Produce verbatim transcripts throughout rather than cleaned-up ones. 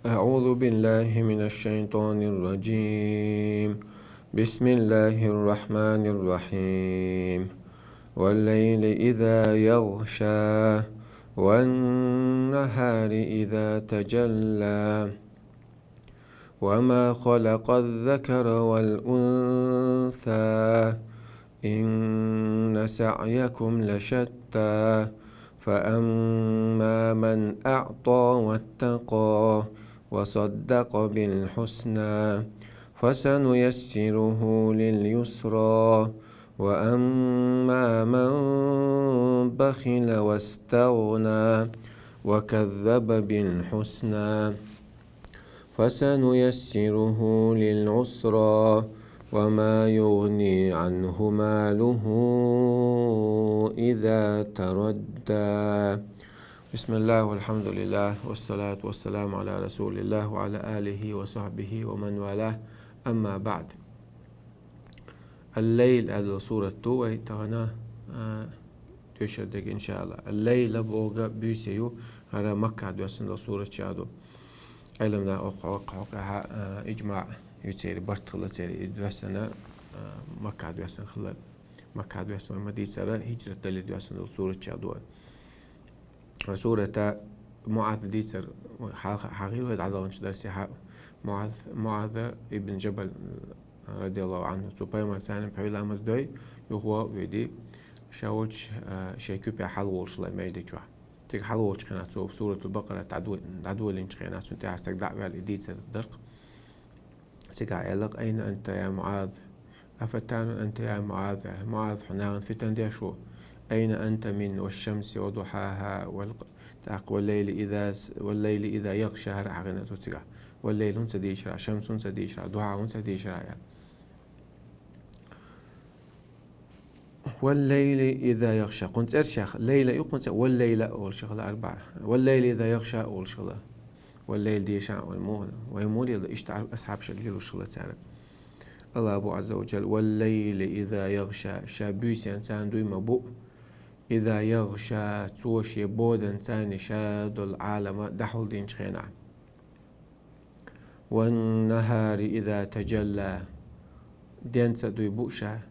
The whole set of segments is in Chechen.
أعوذ بالله من الشيطان الرجيم. بسم الله الرحمن الرحيم. والليل إذا يغشى. والنهار إذا تجلى. وما خلق الذكر والأنثى. إن سعيكم لشتى. فأما من أعطى واتقى. وصدق بالحسنى. فسنيسره لليسرى. وأما من بخل واستغنى. وكذب بالحسنى. فسنيسره للعسرى. وما يغني عنه ماله إذا تردى. بسم الله والحمد لله والصلاة والسلام على رسول الله وعلى آله وصحبه ومن والاه. أما بعد. Ал-Лайл аьлла сурат ду вай тахана, а, доьшуш дерг, иншааллахӀ. Ал-Лайл бохург буьйса ю, хӀара Маккахь доьссина дола сурат чу ду. Ӏилманхой хьокха-хьокха, а, иджмаӀ ю церан, барт хилла церан, и доьссина, а, Маккахь доьссина хилар. Маккахь доьссина ма дийцара, хӀиджрат дале доьссина дола сурат чу ду. Сурата МуӀаз дийцар, хьал-, хьахийра вай дӀадаханчу дарсе хьа-, МуӀаз, МуӀаз ибн Джабал, радияллаху Ӏанху, цо пайхамарца цхьана пхьуьйламаз дой, юха ваха а воьдий, ша волчу, а, шайн куьпе хьалаволуш хилла маьжди чохь. Цига хьалаволчу хенахь цо Суратул Бакъара дӀадо-, дӀадолийначу хенахь цунна тӀаьхьа стаг дӀа а ваьлла, и дийцар дара-кх. Цигахь аьлла-кх: «Айна анта, я МуӀаз? Афаттанун анта, я МуӀаз?» МуӀаз, хьо нахана фитан деш ву? «Айна анта мин ва шамси ва духьаха, вал-, тӀаккха вал-лайли иза с-, вал-лайли иза ягӀша», хӀара хьахийна цо цигахь. «Вал-лайли» хӀунда ца дийшира, «шамс» хӀунда ца дийшира, «духьа» хӀунда ца дийшира аьлла. «Вал-лайли иза ягӀша». Кхунна цӀерш яха, лайла ю кхунна цӀе, вал-лайла олуш хилла арбаӀа. «Вал-лайли иза ягӀша» олуш хилла. «Вал-лайли» дийша а вала муха. Вай муха лела, иштта Ӏар-, асхьабаша лелаш хилла цара. АллахӀ боху Ӏазза ва Джалла: «Вал-лайли иза ягӀша». Ша буьйсанна царна дуй ма бу. «Иза ягӀша», цо шен боданца ша долу Ӏалама дӀахьулдинчу хенахь. «Ван-нахьари иза таджалла». Денца дуй бу ша,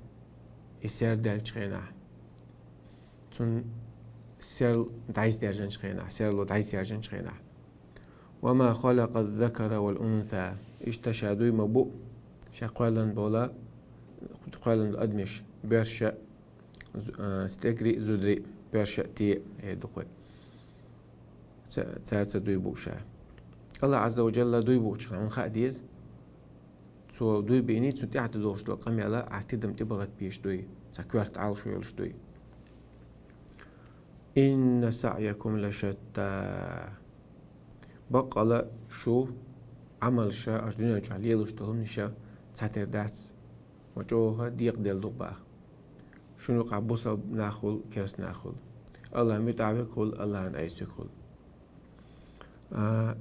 и сердаьллачу хенахь. Цунна серл дӀасадаьржинчу хенахь, серло дӀасадаьржинчу хенахь. «Ва ма халакъа-з-закара вал-унса». Иштта ша дуй ма бу, ша кхоьллина болу, кхоьллина адамаш, боьрша а, з-, а, стегри а, зудри а, боьрша а, те а, э, дукхой. Ца-, цаьрца дуй бу ша. АллахӀ Ӏазза ва Джалла дуй буучу хьуна хаа деза. Цо дуй бийний, цунна тӀаьхьа дан долуш долу къамела ахь тидам тӀебахийта безаш дуй, цхьа коьрта Ӏалашо йолуш дуй. «Инна саӀякум лашатта». Баккъала шу Ӏамалша, аша дуьнен чохь лелаш долу хӀуманаша цхьатера дац, ма чӀогӀа декъаделла ду баха. Шуна юкъахь бусалба нах хуьлу, керста нах хуьлу. АллахӀан муьтӀахь верг хуьлу, АллахӀан Ӏеса верг хуьлу. А,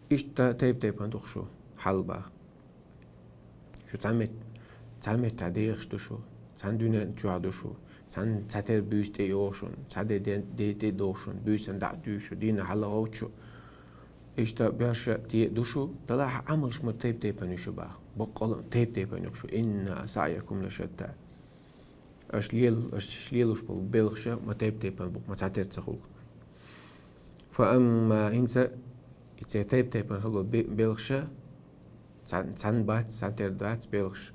иштта тайп-тайпана ду шу хьал баха. Шу цхьана мет-, цхьана меттехь дехаш ду шу, цхьана дуьнен чохь ду шу, цхьана цхьатера буьйса тӀе йогӀу шуна, цхьа де ден, де тӀе догӀу шуна, буьйсанна дӀа а дуьйшу, дийнахь хьалхавоьду шу. Иштта боьрша а, те а ду шу, делахь а Ӏамалш ма тайп-тайпана ю шу баха. Баккъала а тайп-тайпана ю шу. «Инна саӀякум лашатта». Аша лел-, аша лелаш болу белхаша ма тайп-тайпана бу-кх, ма цхьатера ца хуьлу-кх. Фа амма, хӀинца и церан тайп-тайпана хилла бе-, белхаша, цхьан-, цхьаьна бац, цхьатера дац белхаш.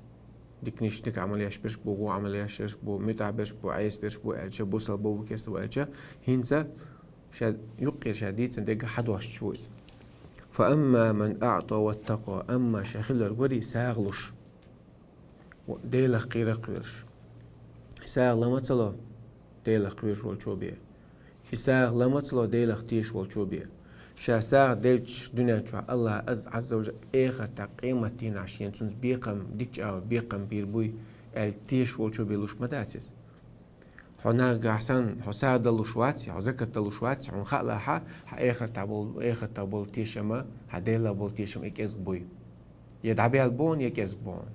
Диканаш дика Ӏамал еш берш бу, вон Ӏамал еш берш бу, муьтӀахь берш бу, Ӏеса берш бу аьлча, бусалба бу, керста бу аьлча, хӀинца ша юккъера ша дийцина дерг хьадош ву иза. «Фа амма ман аӀта ваттакъа», амма ша хилар варий сагӀа луш, Делах кхера а кхоьруш. И сагӀа ла ма ца ло, Делах кхоьруш волчо бен. И сагӀа ла ма ца ло, Делах тешаш волчо бен. Ша сагӀа делча дуьнен чохь АллахӀа аз, Ӏазза ва Джалла, эхартахь, къематдийнахь шена цуьнца бекхам, дикачу агӀор бекхам бийр буй аьлла тешаш волчо бен луш ма дац иза. Хьо наггахь санна, хьо сагӀа далуш вац, хьо закат далуш вац, хьуна хаалахь, хьан эхартахь болу, эхартахь болу тешам, хьан Делах болу тешам и кӀезиг буй. Я дӀабаьлла бу хьуна, я кӀезиг бу хьуна.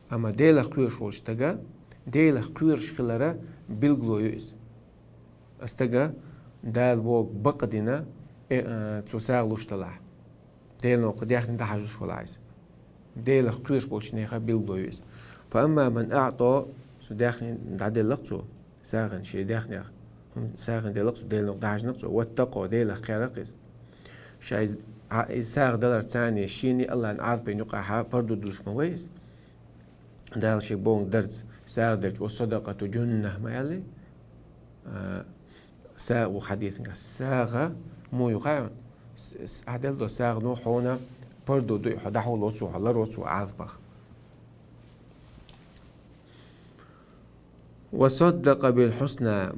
Амма Делах кхоьруш волчу стага, Делах кхоьруш хилара билгало ю иза. Стага Дала вогӀу бакъдина, э, э, цо сагӀа луш далахь. Делан кхы даьхни дӀахьажаш валахь из. Делах кхоьруш болчу нехан билгало ю иза. Фа амма ман аӀта, цу даьхни дӀаделлах цо, сагӀина шен даьхнех, хӀума сагӀина деллах цо, Делан дӀахьажнах цо, ваттакъа, Делах кхерах иза. Ша иза, а, иза сагӀа даларца шена Аллахьан Ӏазапан юкъахь пардо долуш ма вай иза. Дала шен боху дарца сагӀа делча, ва садакъату джунна ма аьллий? А, са-, ву хьадисанга, сагӀа муха ю хаьий? С-, с-, ахьа делла долу сагӀано хьуна пардо ду, хьо дӀахьуло цо, хьо ларо цо Ӏазапах. Ва саддакъа бил хьусна.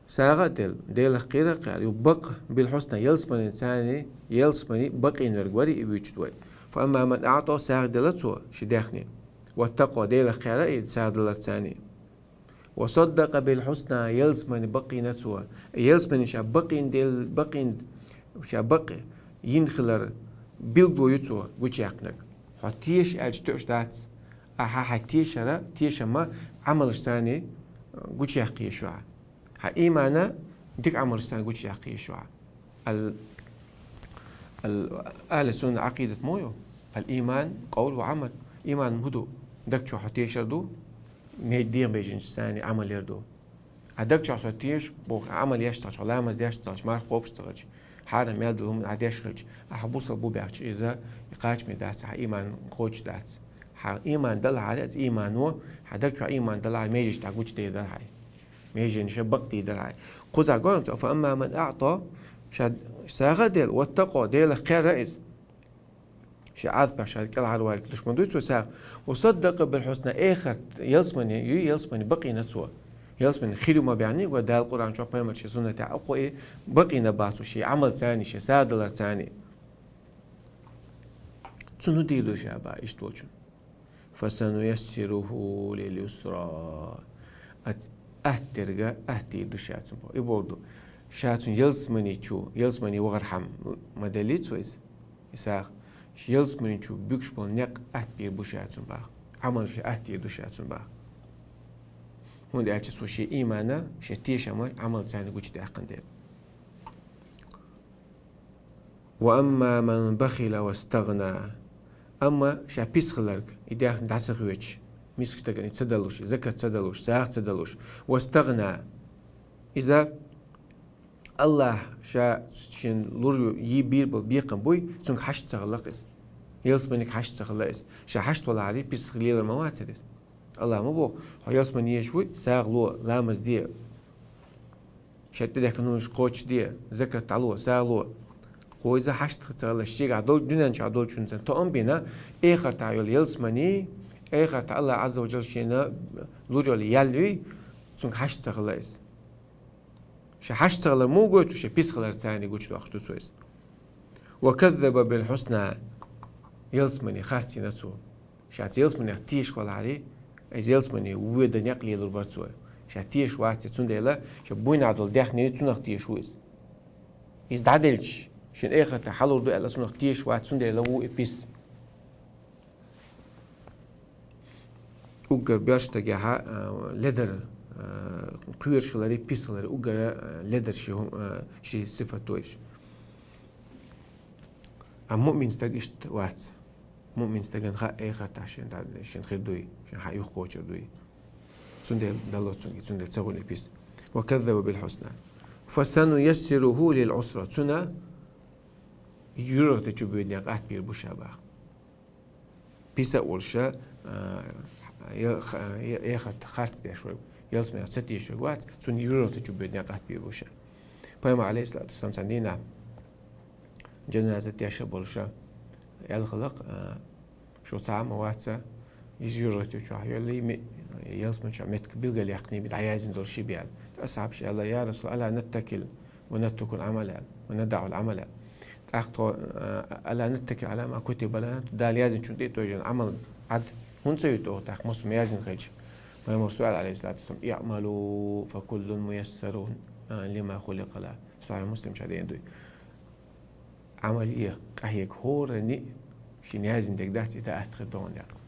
СагӀа а делла, Делах кхера а кхаьра, ю бакъ бил хьусна, ялсаманин царний, ялсамани бакъйина верг вара и вуьйцуш вай. Фа амма ман аӀта, сагӀа делла цо шен даьхни, ваттакъа, Делах кхаьра и сагӀа даларца шена. Ва саддакъа бил хьусна, ялсамани бакъйина цо. Ялсамани ша бакъйина дел-, бакъйина, ша бакъ йина хилар билгало ю цо гучуяьккхинарг. Хьо теша аьлча тоьуш дац, ахьа хьайн тешара, тешамма Ӏамалшца шена гучуяккха езаш ю хьо. Хьан иймана дика Ӏамалшца шена гучуяккха езаш ю хьо. Ал-, ал-, Ахьли Сунна Ӏакъидат ма ю? Ал-ийман къавл ва Ӏамал. Ийман хӀун ду? Даг чохь хьо тешар ду, ме-, дегӀан бежанашца шена Ӏамал яр ду. Ахьа даг чохь со теша боху, Ӏамал еш ца хилча, ламаз деш ца хилча, марха кхобуш ца хилча, хьарам мел долу хӀума ахьа деш хилча, ахьа бусалба ву баьхча, иза кхачаме дац, хьан ийман кхочуш дац. Хьан ийман далахьара, иза иймано, хьан даг чохь ийман далахьара, меженаш дӀагучудийр дара хьайн. Меженаш бакъдийр дара хьайн. Кхузахь гой хьуна цо, фа амма ман аӀта, ша сагӀа а делла, ваттакъа, Делах кхаьра иза. Шен Ӏазапах ша кӀелхьарвалийта луш ма дуй цо сагӀа. Ва саддакъа бил хьусна, эхарт ялсамани ю, ялсамани бакъйина цо. Ялсамани хир ю ма баьхний, гой Дала Къуръан чохь, пайхамар шен суннатехь а кху и бакъйина бац цо шен Ӏамалца шена, шен сагӀа даларца шена. Цунна хӀун дийр ду ша боху иштта волчунна? Фасануяссируху лил юсра. Ац-, атта дерг атта дийр ду ша цунна боху. И бохург ду, ша цунна ялсамани чу, ялсамани вахархьама ма деллий цо иза, и сагӀа. Ялсамани чу буьгуш болу некъ атта бийр бу ша цунна боху. Ӏамалш атта дийр ду ша цунна боху. ХӀунда аьлча цо шен иймана, шен тешамма Ӏамалца шена гучудаьккхина дела. Ва амма ман бахила вастагӀна. Амма ша пис хиларг, и даьхни дӀа ца хьоьжуш, мискачу стагана и ца далуш, и закат ца далуш, сагӀа ца далуш, вастагӀна. Иза Аллахь ша шена лур ю, йийр бийр болу бекхам буй, цуьнга хьашт ца хилла иза. Ялсаманиг хьашт ца хилла иза. Ша хьашт валахьара, пис хила лелар ма вацара иза. Аллахь ма боху, хьо ялсамани езаш вуй, сагӀа ло, ламаз де. Шайн тӀедехкина хӀуманаш кхочушде, закат дӀало, сагӀа ло. Кхуза хьашт ца хилла, шегахь долчу дуьнен чохь долчунна тоам а бина, эхартахь йолу ялсамани, эхартахь Аллахь Ӏазза ва Жалла шена лур йолу ял юй, цуьнга хьашт ца хилла иза. Ша хьашт ца хилар муха гойту, ша пис хиларца шена гучудоккхуш ду цо иза. Ва каззаба бил хьусна, ялсамани харцйина цо. Ша цу ялсаманех тешаш валахьара, иза ялсамани вуьйр дан некъ лелор бара цо. Ша тешаш вац иза, цундела ша буйнахь долу даьхни цунах тешаш ву иза. Иза дӀаделча, шена эхартахь хьалур ду аьлла, цунах тешаш вац, цундела ву и пис. Уггар боьрша стагехь, а, ледар, а, кхоьруш хиларе, пис хиларе, уггар, а, ледар ши хӀу-, а, ши сифат ду иза. Амма муъмин стаг иштта вац. Муъмин стагана хаьа эхартахь шен да-, шен хир дуй, шен хьан юхакхочур дуй. Цундела дало цуьнга, цундела ца хуьлу и пис. Ва каззаба бил хьусна. Фасануяссируху лил Ӏусра. Цунна юьргӀате чу боьду некъ атта бийр бу ша боху. Писа а волуш, а, я-, ха-, я-, эхарт харц деш верг, ялсаманех ца тешаш верг вац, цунна юьргӀате чу боьду некъ атта бийр бу ша. Пайхамар, алейхиссалату вассалам, цхьана дийнахь жаназа тешаш болуш, аьлла хилла-кх, а, шу цхьа а ма вац, иза юьргӀате чохь йоллий, ми-, ялсамани чохь меттиг билгалъяьккхиний, дӀаяздина долуш ши бен. Асхьабаша аьлла: «Я Расул, ала наттакил ва натрукул Ӏамала, ва надаӀул Ӏамала». ТӀаккха тхо, а, «ала наттакил Ӏала ма кутиба лана», Дала яздинчунна тӀе а тӀевжина Ӏамал Ӏад хӀунда ца юьту оха тӀаккха, массо а яздина хилча? Пайхамара аьлла, алейхиссалату вассалам: «Иъмалу, фа куллун муяссарун, а, лима хуликъа лаху». Сахьихь Муслим чохь деана дуй. Ӏамал е, къахьега хӀоранна а шена яздина дерг дац, и дан атта хир ду хьуна аьлла.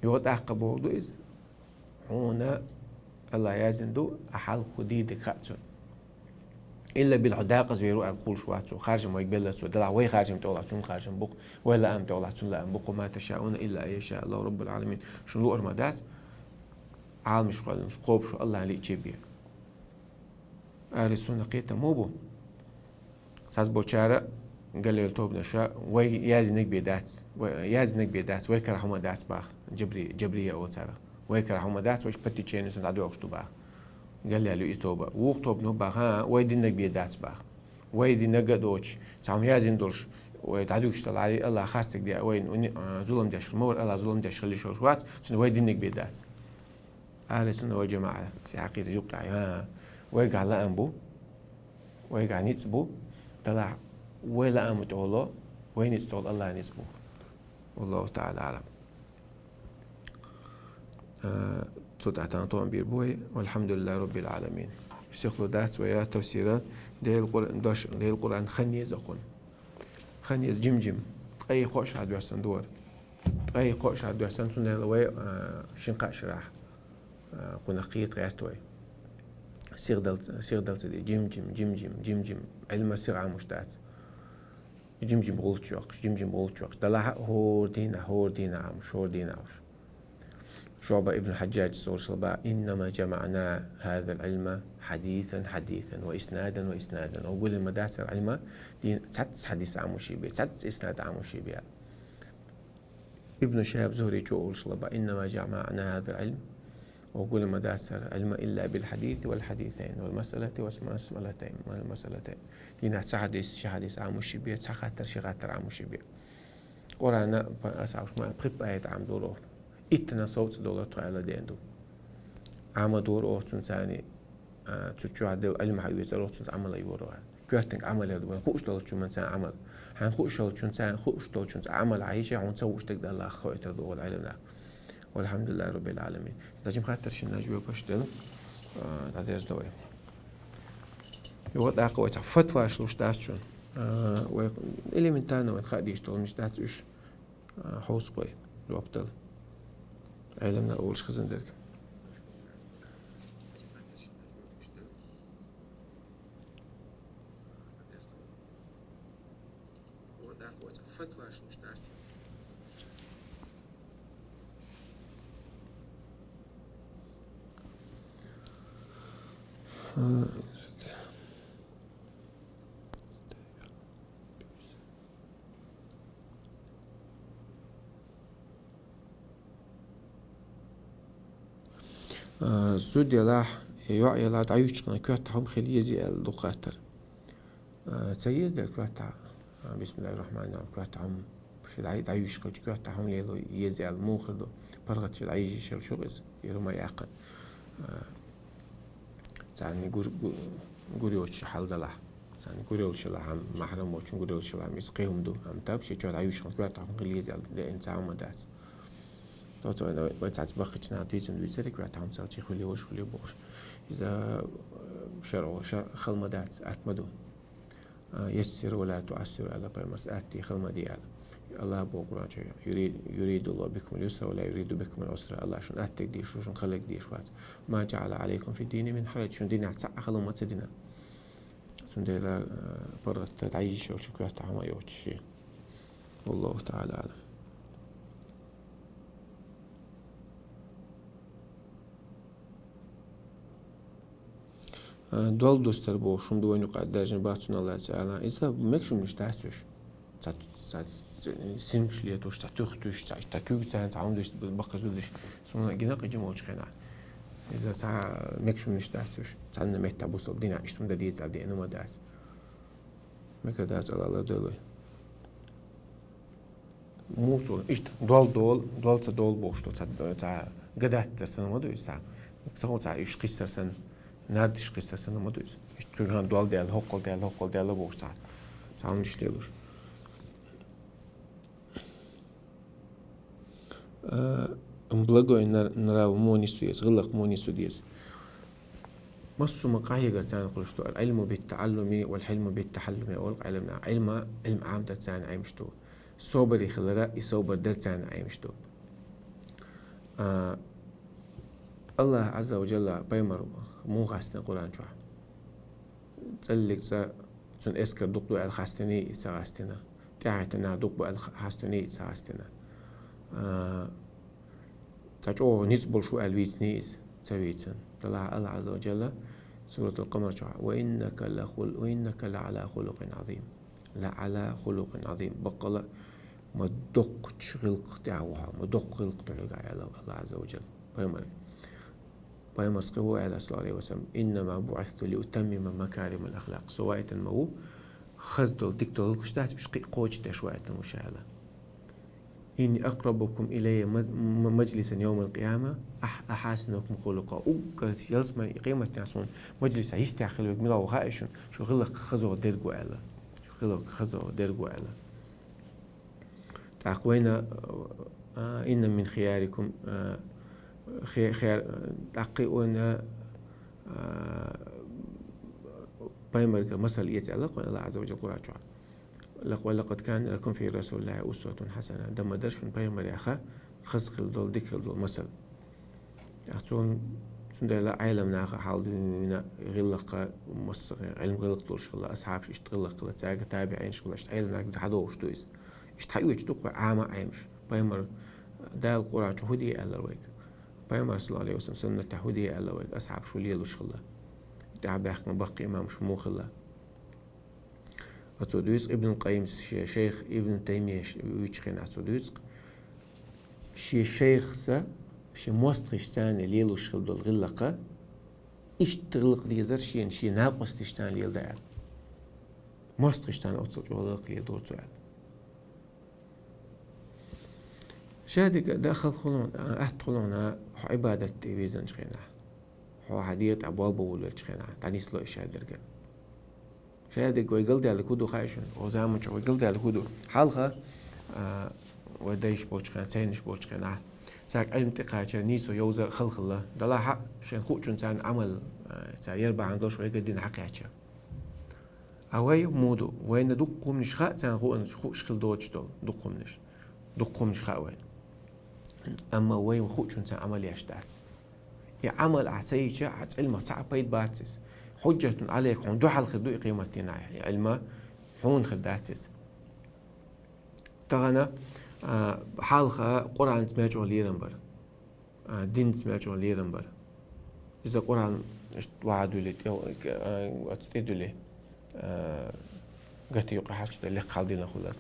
Юха тӀаккха бохург ду иза: хьуна Аллахь яздина ду, ахьа хьалха хӀун дийр дерг хаьа цунна. Илла билла хьо дакъаза вер ву аьлла кхувлуш вац цо. Харжам вайга белла цо. Делахь вай харжам тӀехула цун харжам бу-кх. Вай лаам тӀехула цун лаам бу-кх. Ма ташаъуна илла ан яшаъ Аллаху раббул Ӏаламин. Шуна луъар ма дац. Ӏаламаш кхоьллинчу кхобуш Аллахьан лиъча бен. Ахьли сунна кхетам ма бу. Цхьаболчара, галлех тобанаша, вай яздинарг бен дац. Вай яздинарг бен дац, вай кара хӀума дац баха. Джабри-, джабрия олу царах. Вай кара хӀума дац, вай по течению санна дӀадоьлхуш ду баха. Галлех ю и тоба. Вукху тобано баха, вай динарг бен дац баха. Вай динарг а доцуш, цхьа хӀума яздина долуш, вай дӀадуьгуш далахь, Аллахь хастаг де, вай, а, зулам деш хир ма вара, Аллахь зулам деш хила йиш йолуш вац, цуьнан вай динарг бен дац. Ахьли сунна вал джамаъа, цхьа Ӏакъида юккъехь, а, вайгахь лаам бу, вайгахь ницкъ бу, делахь вай лаам тӀехула, вай ницкъ тӀехула Аллахьан ницкъ бу. Валлаху таӀала аӀлам. Э, цу тӀехь тахана тоам бийр бу вай. Валхьамдулиллахи раббил Ӏаламин. Сихло дац вай а тафсира, Делан Къур-, дош, Делан Къуръан хан еза кхунна. Хан еза жим-жим. Ткъе кхоъ шарахь доьссина ду хӀара. Ткъе кхоъ шарахь доьссина, цундела вай, э, шина-кхаа шарахь, э, кхунах кхета гӀерта вай. Сихдал-, сихдала ца де, жим-жим, жим-жим, жим-жим. Ӏилма сиха Ӏамош дац. Жим-жим гӀулч йоккхуш, жим-жим гӀулч йоккхуш. Делахь а хӀора дийнахь, хӀора дийнахь Ӏамош, хӀора дийнахь Ӏамош. ШуӀба ибн Хьаджжаджа олуш хилла баха: «Иннама джамаъна хьазал Ӏилма хьадисан хьадисан, ва иснадан ва иснадан». Оха гулдина ма дац хӀара Ӏилма, дийна цхьацца хьадис Ӏамош бен, цхьацца иснад Ӏамош бен. Ибн Шихьаб Зухричо олуш хилла баха: «Иннама джамаъна хьазал Ӏилма». Оха гулдина ма дац хӀара Ӏилма илла бил хьадиси вал хьадисайн, вал масъалати вал масъалатайн, вал масъалатайн. Дийнахь цхьа хьадис, ши хьадис Ӏамош бен, цхьа хаттар, ши хаттар Ӏамош бен. Къуръана, асхьабаш ма, пхи аят Ӏамадора оха. Иттанна совцадолура тхо аьлла деана ду. Ӏамадора оха цунца, а, цу чохь Делан Ӏилма хьаоьцура оха, цунца Ӏамал а йора оха. Коьртаниг Ӏамал яр ду, вайна хууш долчунца Ӏамал. Хьайна хууш долчунца, хууш долчунца Ӏамал хьан йича, хьуна ца хууш дерг Далла хьахоуьйтур ду оха Ӏилманах. Валхьамдулиллахи раббил Ӏаламин. Ткъа жим хаттар шина жоьпаш делла, а, дӀадерзадо вай. Юха тӀаккха вай цхьа фатваш луш дац шуна. А, вай элементарно вайна хаа дезаш долу мича дац уьш. А, хьовсахой, жоп дала. Ӏеламнах олуш хезна дерг. А, зуда ялахь, йоӀ ялахь, дӀаюьйцучу хенахь коьртахь хӀума хила езий аьлла дукха хаттар. А, ца еза дара коьртахь, а, бисмиллахир-рахманир-рахим, коьртахь хӀума, ши дӀа-, дӀаюьйцуш хилча коьртахь хӀума лело еза аьлла муха хир ду? ПаргӀат ши дӀайижийша йолуш ю-кх иза, и хӀума яьккхина. А, Царна гур-, гу-, гур йоцуш хьал далахь. Царна гур йолуш хилахь, хьан махьрам воцчунна гур йолуш хилахь, иза кхин хӀума ду. Амма тап ши чохь дӀаюьйцуш хилча коьртахь хӀума хила еза аьлла деана цхьа хӀума дац. Тоцу вай, вай цхьацца баккхийчу наха дуьйцина дуьйцура, коьртахь хӀума ца хилча хуьлий, важа хуьлий бохуш. Иза, э, шарӀо, шар-, хала ма дац, атта ма ду. А, «Яссиру ва ла туӀассиру», аьлла пайхамарс, атта де, хала ма де аьлла. Аллах боху Къуръан чохь: «Юри-, юридуллаху бикумул юсра ва ла юриду бикумул усра». Аллах шуна атта дерг деш ву, шуна хала дерг деш вац. «Ма джаъала Ӏалайкум фид-дини мин хьараж». Шуна динехь цхьа а хала ма ца дина. Цундела, а, паргӀатта дӀайижийша йолчу коьртахь хӀума йоцуш ю. Валлаху таӀала аӀлам. А, дол дустар бохуш хӀума ду вайна юкъахь даьржина бац, цунах лаьцна аьлла. Иза мегаш хӀуманаш дац уьш. Цхьа, цхьа сингаш летош, цхьа туьха туьйсуш, цхьа, цхьа куьг царна, цхьа хӀума дуьсуш, баккхийчу зударша. Суна гина кхин жима волчу хенахь. Иза цхьа мегаш хӀуманаш дац уьш. Цхьанна меттахь бусалба динехь иштта хӀума дан деза аьлла деана хӀума дац. Мегар дац, Аллах лардойла вай. Муха цо иштта дол долу, дол ца долу бохуш долу цхьа, цхьа гадат дар санна ма ду иза цхьа. Ца хо цхьа уьш кхиссар санна, нардаш кхиссар санна ма ду иза. Иштта кхин дол даьлла, хӀоккхул даьлла, хӀоккхул даьлла бохуш цхьа. Цхьа хӀуманаш лелош. А, благой нар-, нрав муха нису еза, гӀиллакх муха нису деза. Массо а хӀума къахьегар царна хуьлуш ду. «Ал-Ӏилму бит-таӀаллуми вал-хьилму бит-тахьаллуми», олу Ӏеламнаха. Ӏилма, Ӏилма Ӏамадар царна Ӏемаш ду. Собаре хилара, и собар дар царна Ӏемаш ду. А, Аллах Ӏазза ва Джалла пайхамар муха хастина Къуръан чохь? цӀаллиг цӀа цун эскар дукха ду аьлла хастина, и ца хастина. ТӀехьа тӀанахь дукха бу аьлла хастина, и ца хастина. А, цхьа чӀогӀа ницкъ болуш ву аьлла вийцина иза, ца вийцина. Делахь Аллахь Азза ва Джалла Суратул Къамар чохь: «Ва иннака ла хул-, ва иннака ла ала хулукъин Ӏазим». «Ла ала хулукъин Ӏазим». Баккъала ма доккхачу гӀиллакх тӀехь ву хьо, ма доккха гӀиллакх ду хьоьгахь аьлла Аллахь Азза ва Джалла. Пайхамар. Пайхамарс кхин хӀун аьлла, саллаллаху Ӏалайхи ва саллам: «Иннама буӀисту ли утаммима макаримал ахлакъ». Со ваийтина ма ву, хаза долу, дика долу гӀиллакхаш дац, уьш кхин а кхочушдеш ваийтина ву ша аьлла. «Инни акърабукум илайя ма-, ма-, маджлисан йовмал къияма». «Ахь-, ахьасинукум хулукъа». Уггар ялсамани къематдийнахь суна маджлисехь йистехь хила верг мила ву хаьий шуна, шу гӀиллакх хазо дерг ву аьлла. Шу гӀиллакх хазо дерг ву аьлла. ТӀаккха вайна, а, «Инна мин хиярикум», а, хи-, хияр-, тӀаккха вайна, а, пайхамарга масал эца аьлла вайна Аллахь Азза ва Джалла Къуръан чохь. «Лакъ-, ва лакъад кана лакум фи расулиллахи усватун хьасана». Дан ма дара шуна пайхамарех хаза хила долу, дика хила долу масал. Ахь цун-, цундела Ӏелам наха хьал дуьйна гӀиллакха, массо а Ӏилма гӀиллакх долуш хилла, асхьабаш иштта гӀиллакх хилла, цаьрга табиӀинаш хилла, иштта Ӏелам нах хьадогӀуш ду иза. Иштта хьаоьцуш ду-кх вай Ӏама Ӏемаш. Пайхамар Дала Къуръан чу хӀун де аьллара вайга? Пайхамар, саллаллаху Ӏалайхи ва саллам, суннатехь хӀун де аьлла вайга? Асхьабаш хӀун лелош хилла? ТӀаьхьа баьхкина баккхий имамаш муха хилла? Оцо дуьйцу Ибн Къаййимс шен шайх Ибн Таймия ш-, вуьйцучу хенахь цо дуьйцу. Шен шайхца, шен мостагӀчуьнца лелош хила долу гӀиллакха, иштта гӀиллакх дезара шена, шен накъосташца леладан аьлла. МостагӀчуьнца оццул чӀогӀа гӀиллакх леладора цо аьлла. Шадерг дан халхулун, атта хулуна хьо Ӏибадат тӀе везанчу хенахь. Хьо хьан дегӀа тӀехь болх бан волавеллачу хенахь, дӀанисло и шадерг. Шадерг вай галдаьллиг хӀун ду хаьий шуна? Оцу заманчохь вай галдаьллиг хӀун ду? Хьалха, а, вай дайша болчу хенахь, цайнаш болчу хенахь, цаьрга Ӏилма тӀекхача нийсо йовзар хала хилла. Делахь а шайн хуучунна царна Ӏамал, а, цара яра бахьана долуш вай ган дина хьакхаьчча. А вай муха ду? Вайна дуккха хӀуманаш хаьа, царна хууш хила доцуш долу дуккха хӀуманаш. Дуккха хӀуманаш хаьа вайна. Амма вай хуучунна царна Ӏамал еш дац. И Ӏамал ахь ца йича, ахь Ӏилмах цхьа а пайда бац иза. Хьуджатун Ӏалайка, хьуна дуьхьал хир ду и къематдийнахь, и Ӏилма хьуна хир дац иза. Тахана, а, хьалха Къуръанца мел чӀогӀа лерам бара. А, динца мел чӀогӀа лерам бара. Иза Къуръан иштта вахьа дуьлий, тӀе, а, оцу тӀе дуьлий, а, гати юкъа хьарчаде лекха хьал дина хуьлар.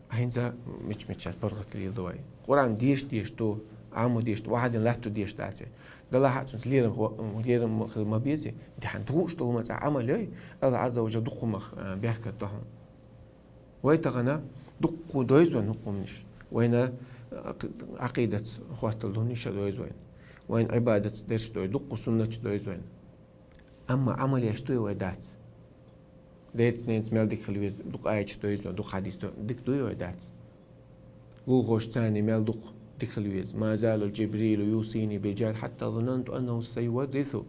ХӀинца мича-мича паргӀат леладо вай. Къуръан деша дезаш ду, Ӏамо дезаш ду, вахьа дина латто дезаш дац. Делахь а цунца лерам хо-, лерам хила ма безий, дехьа дууш долу хӀума цӀа Ӏамал йой, Аллахь Ӏазза ва Джалла дукха хӀумах, а, беркат до хьуна. Вай тахана дуккха дойза вайн хӀукманаш. Вайна, а, Ӏакъидаца хоттал дунниш а дойза вайна. Вайна Ӏибадатца дерш дойза, дуккха суннаташ дойза вайна. Амма Ӏамал еш дуй вай дац. Деца-ненаца мел дика хила веза, дукха аяташ дойза вайна, дукха хьадис до-, дика дуй вай дац. Лулахошца мел дукха дика хила веза. «Ма зала Джибрилу юсини биль-джар хьатта зананту аннаху сайуваррису».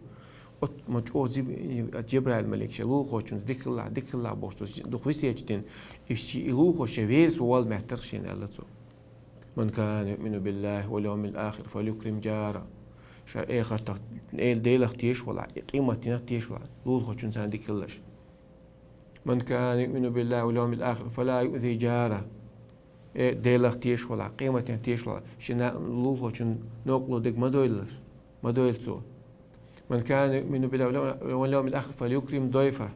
От ма чӀогӀа Зиб-, Джабраил малик шен лулахочунца дика хилалахь, дика хилалахь бохуш, цо дукха весет дина, и ши-, и лулахо шен верас ван волла моьттура шена аьлла цо. «Ман кана юъмину биллахи вал йовмил ахир фальюкрим джара». Ша эхартах, Эла Делах тешаш волахь, и къематдийнах тешаш волахь, лулахочунца дика хилалаш. «Ман кана юъмину биллахи вал йовмил ахир фала юъзи джара». Э, Делах тешаш волахь, къематдийнах тешаш волахь, шен на-, лулахочун новкъарло дерг ма дойлалаш, ма дойла цо. «Ман кана юъмину биллахи вал йовмил ахир фальюкрим дойфа».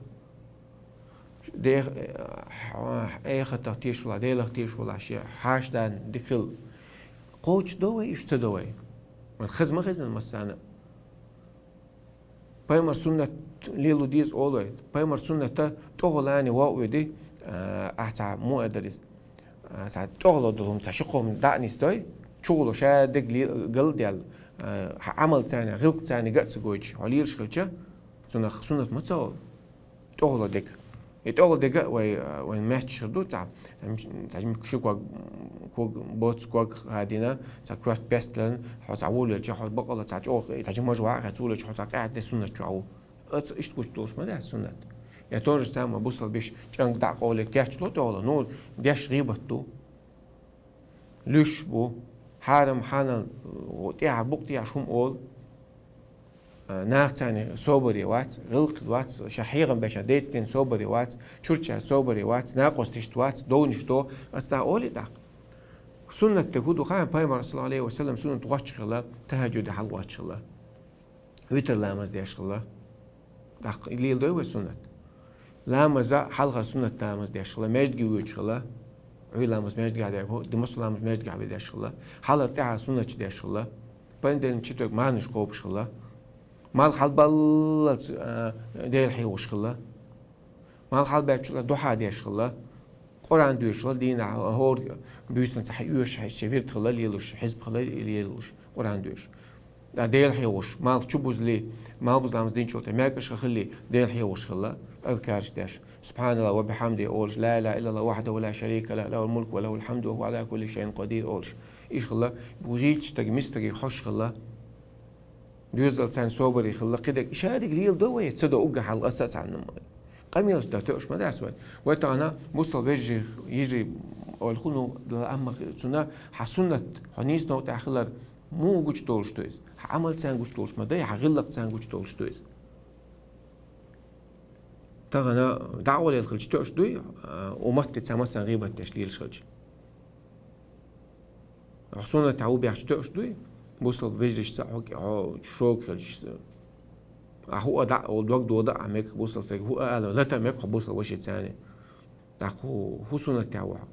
Де-, э, эхартах тешаш волахь, Делах тешаш волахь, шен хьаша-дана дика хила. Кхочушдо вай, уьш ца до вай? Вайн хаза ма хезна массарна а. Пайхамар суннат лело деза олу вай. Пайхамар суннатан тӀехула ван вогӀу веди, а, ахь цхьа муха эр дара иза. А, цхьа тӀехула долу хӀума, цхьа ши-кхо хӀума дӀа а нисдой, чухула ша дерг ле-, галдаьлла, а, хьан Ӏамалца, гӀиллакхца ган а ца гойтуш, хьо лелаш хилча, цунах суннат ма ца олу. ТӀехула дерг. И тӀехула дерг а вай, вайн метташ хир ду, цхьа, цхьа ши ког, ког, боцу ког хадийна, цхьа коьрта песталан, хьо цхьа волавелча, хьо бакъала цхьа чӀогӀа, цхьа жимаж ваха, хьо цулеча, хьо цхьа къаьхьа де суннат чу а ву. Оцу иштта гучудолуш ма дац суннат. Я то же самое, бусалба беш чӀанга дӀа а къовле, кечдо тӀехула, ну, деш гӀийбат ду. Луьш бу, хьарам, хьанал, тӀехьа букъ тӀехьаш хӀума олу. Нах царна собаре вац, гӀиллакх вац, ша хьехам беш децден собаре вац, чурча собаре вац, накъосташта вац, довнаш до, ас да оли дакъ. Суннат да хӀу ду хан, пайхамар саллаллаху алейхи ва саллям суннат гӀоч хила, тахажуд хьал гӀоч хила. Витр ламаз деш хила. Дакъ лел дой вай суннат. Ламаза хьалха суннат ламаз деш хила, междиге вуч хила. Уй ламаз междиге деш хила, димас ламаз междиге деш хила. Хьалар тӀехьа суннат деш хила. Понедельник, четверг марнаш кхобаш хила. Мал хьалбаллалц, а, Дела хьехаш хила. Мал хьалбаьчул духьа деш хила. Къуръан доьшула дийнахьа хӀор буьйсанца хьаоьшуш, хьаьший вирд хила лелуш, хьизб хила лелуш, Къуръан доьшуш. А Дела хьехаш, мал чу бузли, мал бузламаз динчул тӀе мекъаш хили, Дела хьехаш хила, азкарш деш. Субханаллах ва бихамди олуш, ла илаха иллаллах вахьдаху ла шарика лах, лахул мулк ва лахул хьамду ва хӀуа ала кулли шайин къадир олуш. Иш хила, гӀийлачу стаг мистаге хьош хила. Доьзал царна собаре хилла, кхидерг ишариг лела до вай, ца до уггар хьал аса царна. Къамелаш дан тоьуш ма дац вай. Вай тахана бусал вежарий, йижарий олхуну дала амма цуна хьа суннат, хьо нийса новкъа тӀехь хилар муха гучу долуш ду иза? Хьа Ӏамал царна гучу долуш ма дай, хьа гӀиллакх царна гучу долуш ду иза. Тахана дӀаолел хилча тоьуш дуй, а, уматте ца масан гӀийбат деш лелаш хилча. Хьо суннатехь ву бехча тоьуш дуй? Бусал вежаришца хьо, хьо шога хилча. А хӀу а дӀа, о дог дода а мег бусал цайга, хӀу а ала, лата мег хьо бусал ваши цани. ТӀаккха хӀу, хӀу суннатехь ву хьо?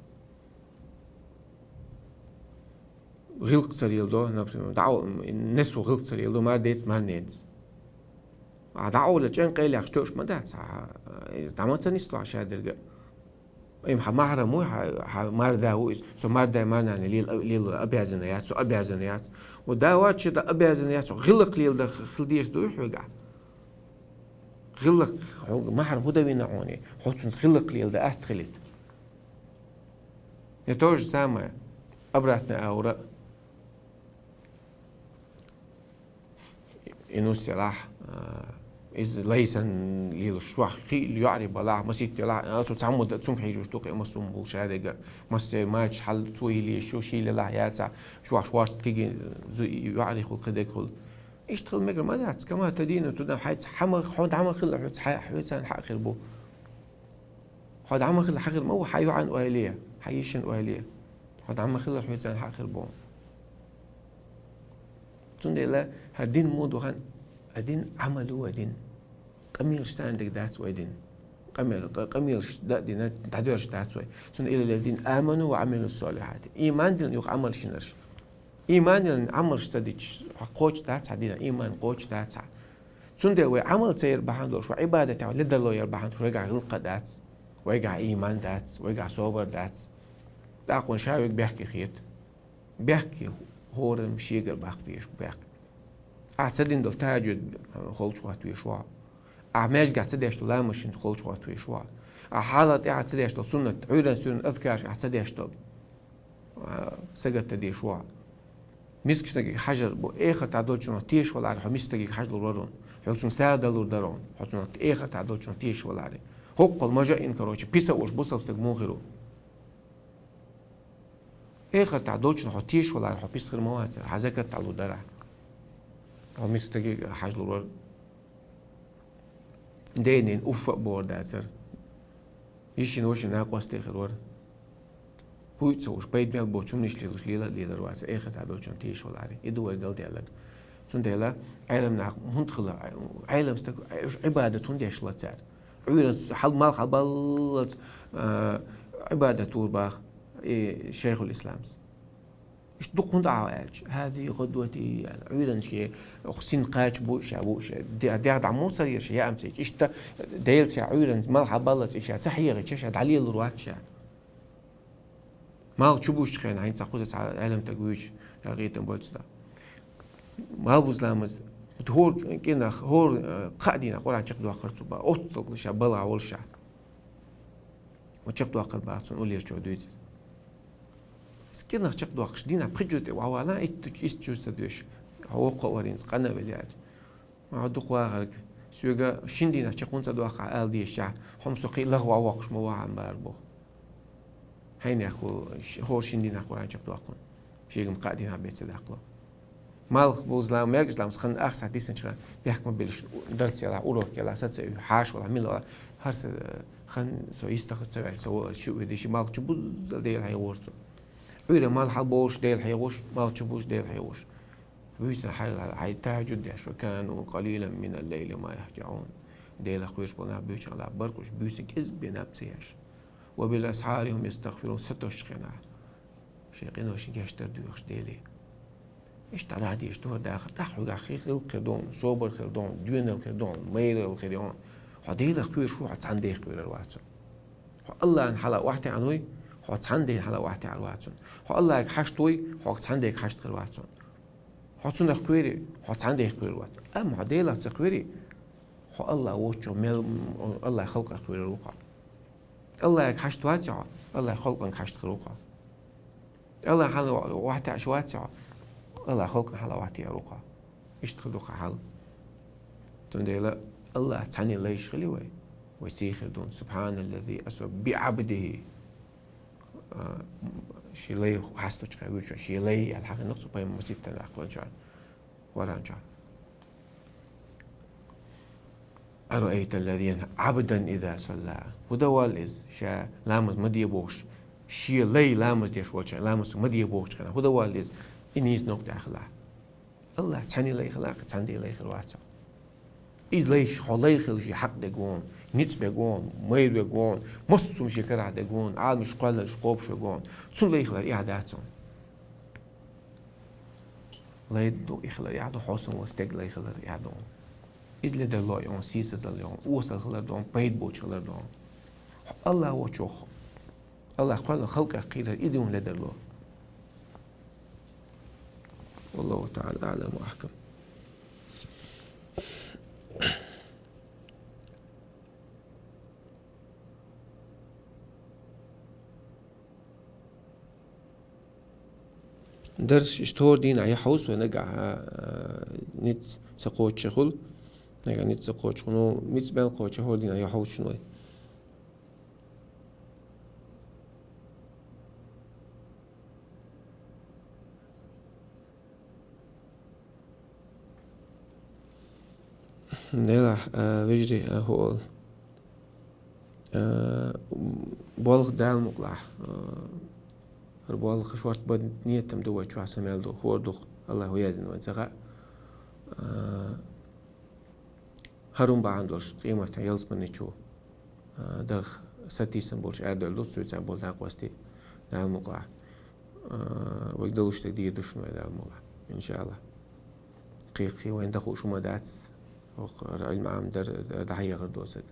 ГӀиллакх ца лела до, например, дӀа, несу гӀиллакх ца лела до, мар дец, мар нец. А дӀаолел чӀен къайлехь тоьуш ма дац, а, иза дӀа ма ца нисло шадерга. Им хьа махьрам ву, хьа, хьа марда ву иза. Со марда, марнана лела, лела обязана яц, со обязана яц. Ва да вац, ши да обязана яц, со гӀиллакх лела да х-, хила дезаш дуй хьоьга? ГӀиллакх, хьо махьрам хӀу да вина хьуна? Хьо цунца гӀиллакх лела да атта хилийта. И то же самое, обратно аура. И нус елахь, а, иза лайсан лелаш, шух хи-, йоӀари балахь, масит елахь, а, цу цхьамма да, цунга хьийжуш ду, кхин массум бул шадерга, массе мача хьал цо йилийш шу, шийла лахь яца, шух шорт киги зу-, йоӀари хул, кхидерг хул. Иштта хила мегар ма дац, кама тадину тудан, хьайца хьама, хьо дӀа ма хилла, хьоьца хьа-, хьоьцан хьа хир бу. Хьо дӀа ма хилла хьа хир ма ву, хьан йоӀан ойла е, хьан йишин ойла е. Хьо дӀа ма хилла хьоьцан хьа хир бу. Цундела хӀара дин муха ду хан, а дин Ӏамал ву а дин. Къамелаш царна дерг дац вай дин. Къамел-, къа-, къамелаш да а дина, дӀадоьрзуш дац вай. Цунна илла лезина аману ва Ӏамилу солихьати. Иман дилна юха Ӏамал шинарш. Иман дилна Ӏамалш ца дича, хьо кхочуш дац хьа дина, иман кхочуш дац хьа. Цундела вай Ӏамал ца яр бахьана долуш, вай Ӏибадатехь ледарло яр бахьана долуш, вайгахь гӀиллакх дац, вайгахь иман дац, вайгахь собар дац. ТӀаккха вайн ша вайга бехке хета. Бехке хӀораммо шегара баккха везаш бу бехке. Ахьа ца дина долу тахьажуд холчу хӀотта везаш ву хьо. Ахьа маьждигехь ца деш долу ламаз шинца холчу хӀотта везаш ву хьо. Ахьа хьалха тӀаьхьа ца деш долу суннат, Ӏуьйранна суьйранна азкарш ахьа ца деш долу, а, сагатта дезаш ву хьо. Мискачу стаге хьажар бу, эхартахь долчунах тешаш валахьара, хьо мискачу стаге хьажалур вара хьуна. Хьо цунна сагӀа далур дара хьуна. Хьо цунах эхартахь долчунах тешаш валахьара. ХӀокхул мажа ин, короче, писа уш бусалба стаг муха хир ву? Эхартахь долчунах хьо тешаш валахьара, хьо писа хир ма вацара, хьан закат дӀалур дара. Хьо мискачу стаге хьажалур вара. Ден-ненан уффа а бохур дацара. Йишин-вошин накъостий хир вара. ХӀуъа ца хууш, пайда мел боцу хӀуманаш лелош лела а лелар вацара, эхартахь долчунах тешаш валахьара. И ду вай галдаьлларг. Цундела Ӏелам нах хӀунда хила, Ӏелам стаг, уьш Ӏибадат хӀунда деш хила цара? Ӏуьйранна хьал-, мал хьалбаллалц, а, Ӏибадат лур баха и Шайхул Исламс. Иштта дукха хӀунда Ӏа аьлча, хӀази гӀадвати аьлла, Ӏуьйранна ше, оха син кхача бу ша, бу ша, де-, дегӀ дӀа муха ца лера ша, яа ца йича. Иштта Дела ша Ӏуьйранна мал хьабаллалц и ша ца хьегӀича, ша дӀалелур вац ша. Мал чу бузучу хенахь, хӀинца кхуза цхьа Ӏелам стаг вуьйцу, дагӀийтам бойцу да. Мал буза ламаз, хӀора кӀинах, хӀора, э, кхаа дийнахь Къуръан чекхдоккхура цо баха, оццула ша балха волуш ша. Ва чекхдоккхура баха цунна уллерчо дуьйцу иза. Иза кӀинах чекхдоккхуш, дийнахь пхи жуз тӀе вахьавала, итт, итт жуз ца доьшу. Хьо воккха а вара хӀинца, къана а велла аьлча. Ма хьо дукха вахарг. Соьга шина дийнахь чекх хӀунда ца доккху хьан ала дезаш, хьо-м со кхин лаха вахьавоккхуш ма вахьа бара боху. Хьенех волу, ш-, хӀора шина дийнахь Къуръан чекхдоккху хьуна. Шега-м кхаа дийнахь бен ца даккхало. Малх бузла, мергаш ламас хан ахса дисанча бехк ма билш, дарс яла, урок яла, саца хьаш вала, мил вала, хар са хан со истаха ца вял, со вала, шу веди, ши малх чу бузла Дела хьайгъуш цо. Уйра мал хьал бош Дела хьайгъуш, мал чу буш Дела хьайгъуш. Буйсан хьай, хьай тахаджуд деш, «وكانوا قليلا من الليل ما يهجعون». Дела хуьш бана буйча ла баркуш буйсан киз бена ца яш. «وبالأسحار هم يستغفرون», сатош хена. Ши къиношин гештар дуйхш Деле. Иштта дӀа дийш дур дахар, тӀаккха хьуьгахь хи-, хилла хир ду, собар хир ду, доьнал хир ду, майрал хир ю. Хьо Делах кхуьйр шу, хьо цхьана Дех кхуьйрар вац. Хьо Аллахьан хьала вахтехь вуй, хьо цхьана Ден хьала вахтехь вац. Хьо Аллахьга хьашт вуй, хьо цхьана Дега хьашт хир вац. Хьо Цунах кхуьйри, хьо цхьана Дех кхуьйр вац. Амма хьо Делах ца кхуьйри, хьо Аллахь воччо мел, Аллахь халкъах кхуьйрар ву хьо. Аллахьга хьашт вац хьо, Аллахь халкъанга хьашт хир ву хьо. Аллахь хьала вахтехь вац хьо, Аллахь халкъан хьала вахтехь ву хьо. Иштта хир ду хьал. Цундела Аллахь цхьанне лайш хили вай. Вай сийхир ду. «سبحان الذي أسرى بعبده». А, ши лай хьастучу хьан вуьйчу, ши лай аьлла хьахиннах цу пайхамар ситтан ваьккхинчу. Къуръан чохь. «أرأيت الذي ينهى عبدا إذا صلى». ХӀун дан валла иза, ша ламаз ма де бохуш, шен лай ламаз деш волчу, ламаз ма де бохучу хенахь, хӀун дан валла иза, и нийса новкъа тӀехь хилахь? Аллахь цхьанне лай хилахь, цхьана Ден лай хир вац хьо. Иза лайш, хьо лай хила шен хьакъ дерг вон, ницкъ берг вон, майра верг вон, массо а шен карахь дерг вон, Ӏаламаш кхоьллинарш кхобуш верг вон. Цунна лай хилар эхь дац хьуна. Лай ду, и хилар эхь ду, хьо санна волу стеган лай хилар эхь ду. Иза ледарло йо, сийсазалла йо, осал хилар ду, пайда боцуш хилар ду. Аллахь вочух, Аллахь кхоьллина халкъех кхийрар, и ду ледарло. والله تعالى أعلم وأحكم. Дарс иштта хӀора дийнахь я хьовса вай нагахь, а, ницкъ ца кхочуш хуьлу. Нагахь ницкъ ца кхочуш хуьлу. Ну, мицкъ мел кхочуш хӀора дийнахь я хьовса вай. Делахь, а, вежарий, а, хӀу олу. А, болх Дала мукъалахь, а, хӀара болх шорта бан нийтам ду вай чохь са мел ду, хӀора духу Аллахь ву яздина вайн ца хаьа. А, ХӀара хӀума бахьана долуш, къематан ялсамани чу, а, даха сатийсам болуш арадевлла ду, цуьйцахь болу дакъост, Дала мукъалахь. А, вайга далуш дерг дийр ду шуна вай, Дала мукъалахь. Иншаллахь. Кхин-кхин вайн даха хӀума дац, хӀокху Ӏилма Ӏамдар, дӀахьехар доцург.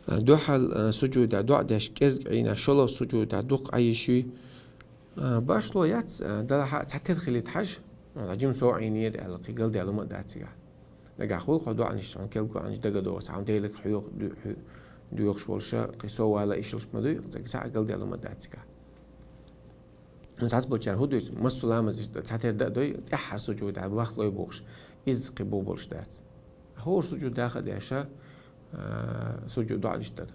Дуьхьал, а, сужудехь доӀа деш кӀезиг Ӏийна, шолгӀа сужудехь дукха Ӏийш юй. А, башхало яц, а, делахь а цхьатерра хилийта хьажа. Хьан жима со Ӏийнера аьлла, кхин галдаьлла хӀума а дац цигахь. Нагахь хуьлу хьо доӀанаш, хьуна кегий доӀанаш дагадогӀу, хьуна Делах хьоьху, хьоь-, доьхуш волуша, кхин со вала ишалш ма дуй, цигахь галдаьлла хӀума а дац цигахь. Цхьацца болчара хӀун дуьйцу? Массо а ламазаш цхьатерра дан а дой, тӀаьххьара сужудехь бахлой бохуш, иза кхин бу болуш дац. ХӀора сужуд даха а деша, а, сужуд доӀанаш дара.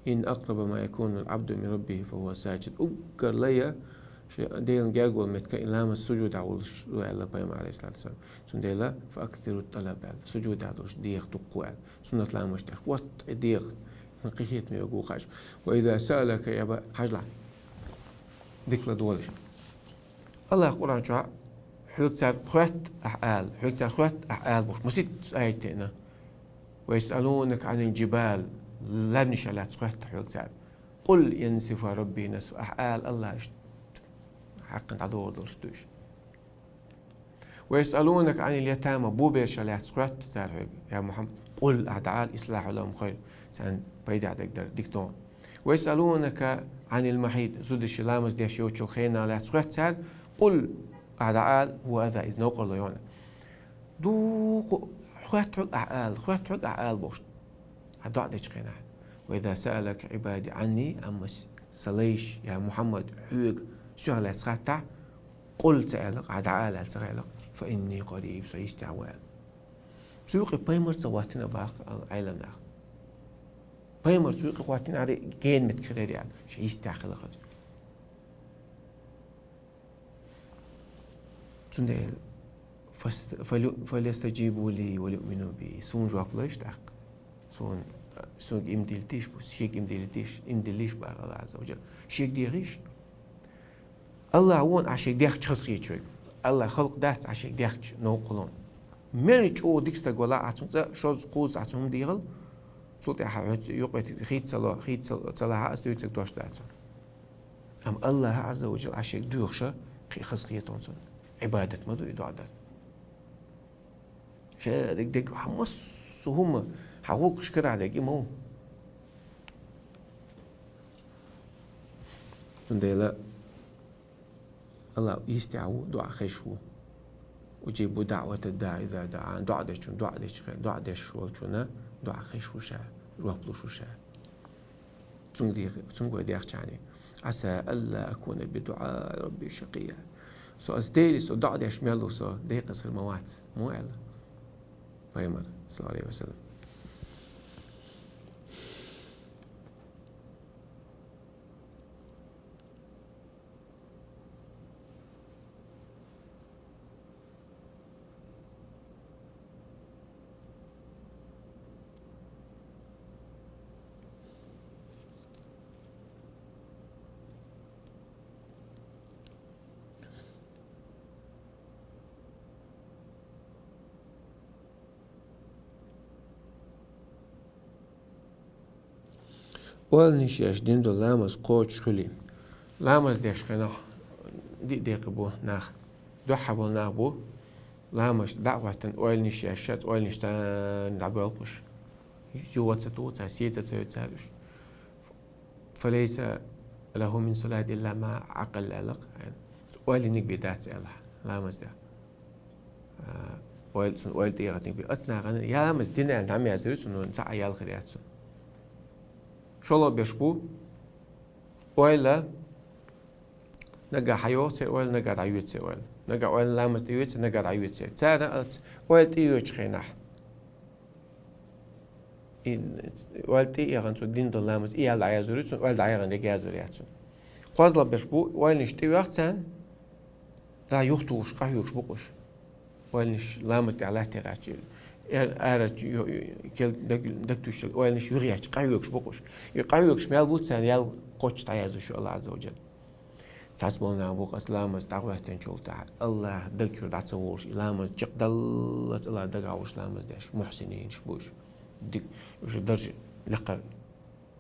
«إن أقرب ما يكون العبد من ربه وهو ساجد». Уггар лая, шен Делан гергара меттиг и ламаз сужудехь волуш ду аьлла пайхамар, алейхиссалату вассалам. Цундела, «فأكثروا الطلب» аьлла, сужудехь долуш деха дуккха аьлла. Суннат ламазаш деш, вот и деха, кхин хетаме вегу хьажа. «وإذا سألك عبا-», хьажалахь. Дика ладогӀалаш. Аллах Къуръан чохь хьоьга цара хоьтту ахь ала, хьоьга цара хоьтту ахь ала бохуш, масийтта аят тайна. «ويسألونك عن الجبال», лаьмнаш лаьцна хоьтту хьоьга цара. «قل ينسفها ربي نسفا», ахь ала, Аллах иштта хьаккхина дӀадогӀур долуш ду уьш. «ويسألونك عن اليتامى», бу бераш лаьцна хоьтту цара хьоьга, я Мухьаммад. «قل», ахь дӀаала, «إصلاح لهم خير», царна пайда дерг дар дика ду. «ويسألونك عن المحيض», зудаш ламаз деш йоцчул хенан лаьцна хоьтту цара, «قل», ахь дӀаала, «هو أذى», иза новкъарло ю хьуна. Дукха хоьтту хьоьга ахь ала, хоьтту хьоьга ахь ала бохуш. Ахь доӀа дечу хенахь. «وإذا سألك عبادي عني», амма с-, Са лайш, я Мухьаммад, хьоьга соьх лаьцна хаттахь, къул ца аьлла, Ӏа дӀаала ца аьлла, фа инни къариб, со йистехь ву аьлла. Цу юкъе пайхамар ца хӀоттийна боху Ӏеламнаха. Пайхамар цу юкъе хӀоттийна, гена меттиг хир яра, ша йистехь хилла хир. Цундела фас-, фалю-, фальястаджибу ли вальюъмину би. Суна жоп лойша тӀаккха. Суна, суна иман дилла тийша бу, шега иман дилла тийша, иман дилла йиш бара Аллах Азза ва Джалла. Шега дехийша. Аллах вон Ӏа шега дехча хазахеташ верг. Аллах халкъ дац Ӏа шега дехча новкъа хилар. Мел чӀогӀа дика стаг валахь а цунна цкъа, шозза, кхузза Ӏа цунна хӀума дийхал, цул тӀаьхьа хьоьца юкъе хийца ца ло-, хийца ца лахь а, аса дуьйцург дош дац. Амма Аллах Азза ва Джалла Ӏа шега доьхуш, кхин хазахеташ цунна. Ӏибадат ма ду и доӀа дар. Ша дерг, дерг, хьан массо а хӀума, хьан гӀуллакхаш карахь дерг и ма ву. Цундела Аллах йистехь ву, доӀа хезаш ву. Уджибу даӀвата ддаӀи иза даӀан. ДоӀа дечунна, доӀа дечу хен, доӀа деш волчунна доӀа хезаш ву ша, жоп луш ву ша. Цунга дех-, цунга вай дехча хьуна. Ӏаса алла акуна би дуӀаи рабби шакийя. Со ас Деле со доӀа деш мел ву со, декъаза хир ма вац. Муха аьлла пайхамар, саллаллаху Ӏалайхи ва саллам. Ойланаш еш дина долу ламаз кхочуш хуьлий? Ламаз деш хенахь диъ декъе бу нах. Дуьххьара болу нах бу, ламаз дӀа а хӀоьттина, ойланаш еш, шаьш ойланаш царна дӀабоьлхуш. Юха ца туху цара, сецар ца йо цара уьш. Фалайса лаху мин салати илла ма акъал аьлла-кх. Ойланиг бен дац аьлла, ламаз де. А, ойла, цунна ойла тӀеэцниг бен. Оцу нахана ламаз дина аьлла, дӀа ма яздира цунна, цхьа а ял хир яц цунна. ШолгӀа беш бу, ойла, нагахь хьайогӀу церан ойла, нагахь дӀайоьду церан ойла. Нагахь ойла ламаз тӀеоьцу, нагахь дӀайоьду церан. Царна оцу ойла тӀеоьцучу хенахь, и ойла тӀеэцна цо дина долу ламаз, и ял дӀаяздира цунна, ойла дӀаяздина дерг яздира яц цунна. КхозлагӀа беш бу, ойланаш тӀеоьху царна, дӀа юха тухуш, къахьоьгуш бу-кх уьш. Ойланаш ламаз тӀехь латтий гӀаьттича, ара, ара чу-, ю-, ю-, кел-, даг-, дагтуьйсуш ойланаш юха етташ, къахьоьгуш бу-кх уьш. И къахьоьгуш мел бу царна ял кхоччуш дӀаяздеш ю Аллах Азза ва Джалла. Цхьацца болу нах бу-кх, аса ламаз дӀахӀоьттинчул тӀаьхьа, Аллах даг чуьра дӀа ца волуш, и ламаз чекхдаллалц Аллах дагахь волуш ламаз деш, мухьсининаш бу уьш. Дик, уьш дарж лекхар.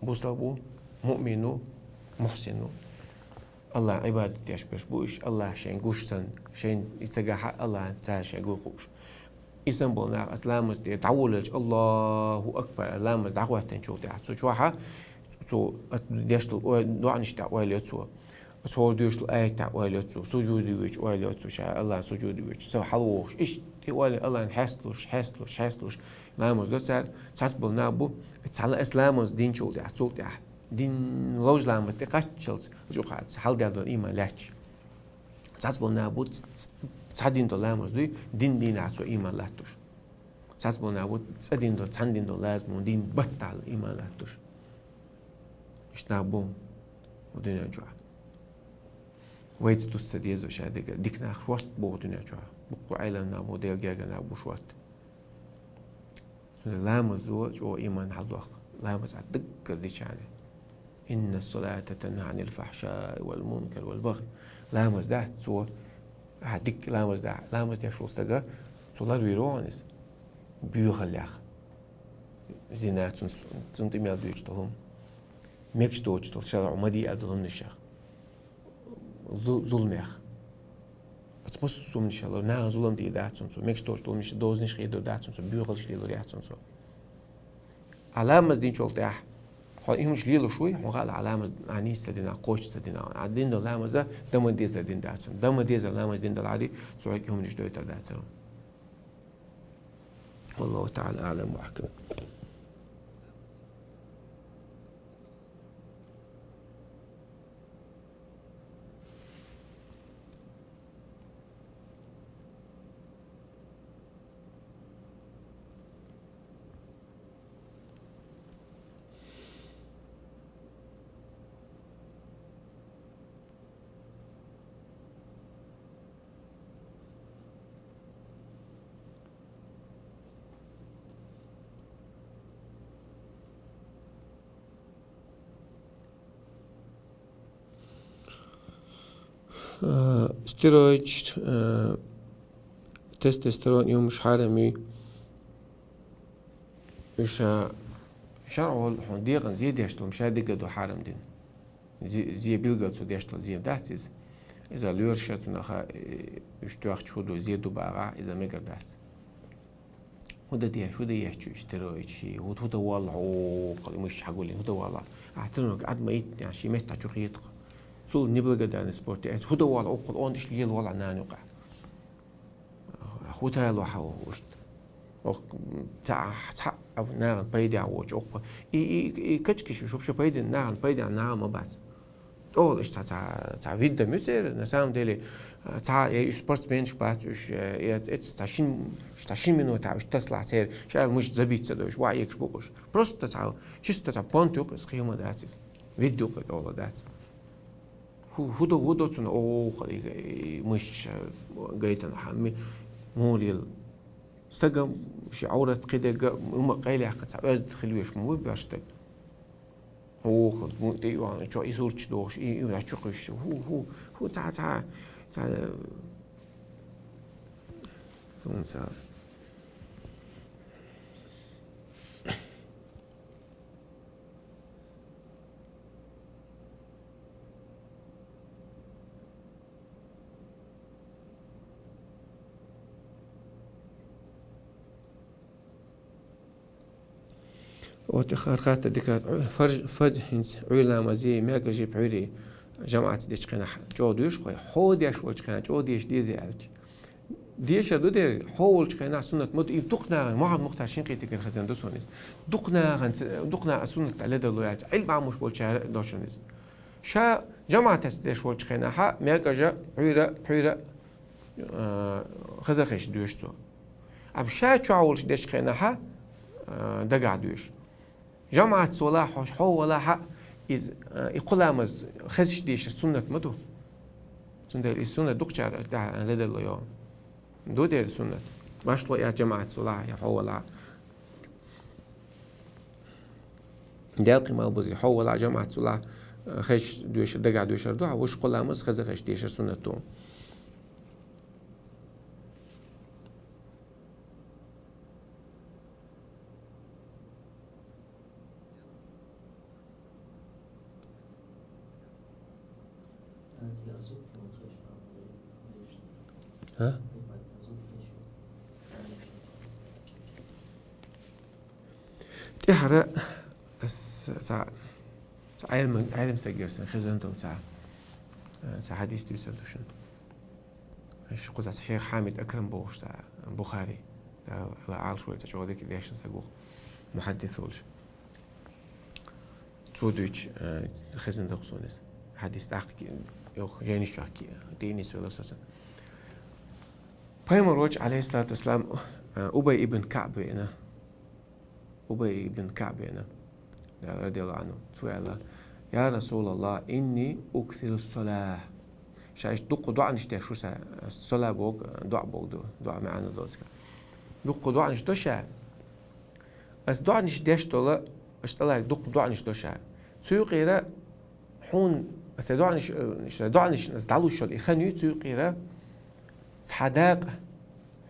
Бусалба ву, муъмин ву, мухьсин ву. Аллахьан Ӏибадат деш берш бу уьш, Аллахь шайн гуш санна, шайн и ца гахь а, Аллахьан цара шайн гуш хууш. И санна болу нах аса ламаз тӀе дӀаволавелча, Аллаху акбар, ламаз дӀахӀоьттинчул тӀаьхьа цу чохь а, цу деш долу ой-, доӀанаш тӀехь ойла йо цо. Оцу хӀора доьшучу аятехь ойла йо цо, сужуде воьдуш ойла йо цо, ша Аллахьан сужуде воьдуш, са хьалавогӀуш. Иштта и ойла Аллахьан хьесталуш, хьесталуш, хьесталуш, ламаз до цара, цхьацца болу нах бу, цхьа ла-, аса ламаз динчул тӀаьхьа, цул тӀаьхьа, дин ловза ламаз тӀекхаччалц, оцу юкъахь хьалдаьлла долу ийман лаьтташ. Цхьацца болу нах бу, ц-, ц-, цхьа дин долу ламаз дуй, дин дийнахь цо ийман латтуш. Цхьацца болу нах бу, цкъа дин долу, цхьана дин долу лазам дин баттахь ийман латтуш. Иштта нах бу дуьнен чохь. Вайца туса ца деза ша дика, дика нах шортта бу дуьнен чохь. Баккъал Ӏелам нах бу, Делан гергара нах бу шортта. Цундела ламазо чӀогӀа ийман хьаладоккху. Ламаз ахь даггара дича хьуна. Инна салата танхьа анил фахьшаи вал мункар вал багӀи. Ламаз дац цо, ахь дика ламаз дац, ламаз деш волу стага, цо ларвийр ву хьуна иза. Боьхаллех. Зина, цунна, цунна тӀе мел дуьйцуш долу хӀума. Мегаш доцуш долу, шарӀо ма дийр долу хӀуманех. Зу-, зуламех. Оцу массо а хӀуманех ло, нахана зулам дийр дац цунна цо, мегаш доцуш долу хӀуманех дозанаш хийдур дац цунна цо, боьхаллаш лелор яц цунна цо. Ахь ламаз динчул тӀаьхьа, хьо и хӀуманаш лелош вуй, хьуна хаалахь ахь ламаз ахь нийса ца дина, кхоччуш ца дина. Ахь дина долу ламаз а дан ма дезара дина дац цунна. Дан ма дезара ламаз дина далахь а, цо хьоьга и хӀуманаш дойтур дац цунна. والله تعالى أعلم وأحكم. Э, стероидаш, э, тестостерон, уж хьарам ю. Уж, э, шарӀо хьона дегӀан зе деш долу, ша дигадо хьарам дина. Зе, зе билггал цо деш долу зе дац иза. Иза лоьраша цунах, э, уж тоьхча хӀун ду, зе ду бахахь, иза мегар дац. ХӀун дан де, хӀун дан еза уьш стероидаш, хӀун, хӀун дан валла, хьо, кхалли мышца хьагуллина, хӀун дан валла? А, тренировка Ӏад ма йита, шен меттахь чу кхета-кх. Цул неблагодарный спорт яц. ХӀун дан валла, оццул онда иштта лела валла нана юкъахь. ХӀун тайло хьан ву иштта? Оха цхьа, цхьа а нахана пайдехь воцуш, оха. И, и, и качкаш уьш вообще пайдехь, нахана пайдехь нахана ма бац. ТӀехула иштта цхьа, цхьа, цхьа вид дан ю церан, на самом деле, цхьа, э, уьш спортсменаш бац уьш, э, э, эц-, цхьа шин, цхьа шин минута уьш тасалахь церан, ша мышца забить ца до уьш, ваӀ егаш бу-кх уьш. Просто цхьа, чисто цхьа понт ю-кх иза, схема дац иза. Вид ю-кх, тӀехула дац. ХӀу-, хӀун до, хӀун до цунна, оха, и, и мышца гайтина хьан ми-, муха лела? Стага шен Ӏоврат кхидерг, хӀума къайлаяккха цхьа оьзда хила веш ма ву боьрша стаг. Оха, му-, тӀе а вахана, чо и сурташ дохуш, и, и ваьш чу кхуьссуш. ХӀу, хӀу, хӀу, цхьа, цхьа, цхьа, э, суна ца. Вот и хӀара хатта дика, фарз, фарз хӀинца Ӏуьйра ламазе, маьркӀажий, пхьуьйрий жамаӀатца дечу хенахь чӀогӀа доьшуш вай, хьо деш волчу хенахь чӀогӀа деша деза аьлча. Дешар ду дера, хьо волчу хенахь суннат ма ду, и дукха нахана, Мухьаммад Мухтар Шинкъитигара хезна ду суна иза. Дукха нахана ц-, дукха нахана суннат тӀе ледарло аьлча, Ӏилма Ӏамош болчара а до шуна иза. Ша жамаӀатца деш волчу хенахь, маьркӀажа, Ӏуьйра, пхьуьйра, а, хаза хезаш доьшу цо. Амма ша чохь волуш дечу хенахь, а, дагахь доьшу. ЖамаӀатца валахь, хьо, хьо валахь, иза, а, и кху ламаз хезаш дешар суннат ма ду. Цундела иза суннат дукхачара тӀехь ледарло йо. Ду дера суннат. Башхо я жамаӀатца валахь, я хьо валахь. Делкъе ма бузий, хьо валахь, жамаӀатца валахь, а, хезаш доьшар, дагахь доьшар ду, хьан вуш кху ламаз хеза хезаш дешар суннат ду. А? ТӀаьхьара ас цхьа, цхьа Ӏелам-, Ӏелам стагера сан хезна долу цхьа, цхьа хьадис дуьйцур ду шуна. Аш кхузахь шайх Хьамид Акрам бохуш цхьа Бухари, Дала Ӏалаш вайла, цхьа чӀогӀа дика дешна стаг ву-кх, мухьаддис волуш. Цо дуьйцуш, э, хезна ду-кх суна иза. Хьадис тӀаккха ки-, йоху жайнаш чохь ки-, тӀе нисвелла со цунна. Пайхамар волчу, Ӏалайхиссалату вассалам, э, Убай ибн КаӀб веана. Убай ибн КаӀб веана, радияллаху Ӏанху. Цо аьлла: «Я Расулаллах, инни уксиру ссалах». Ша иштта дуккха доӀанаш деш ву ша, ссала боху, доӀа боху ду, доӀа маьӀна долу ца. Дуккха доӀанаш до ша. Ас доӀанаш деш долу, аш тӀалайга дуккха доӀанаш до ша. Цу юкъера хьуна, аса доӀанаш, э, аса доӀанаш, ас дӀалуш йолу и хан ю, цу юкъера цхьа дакъа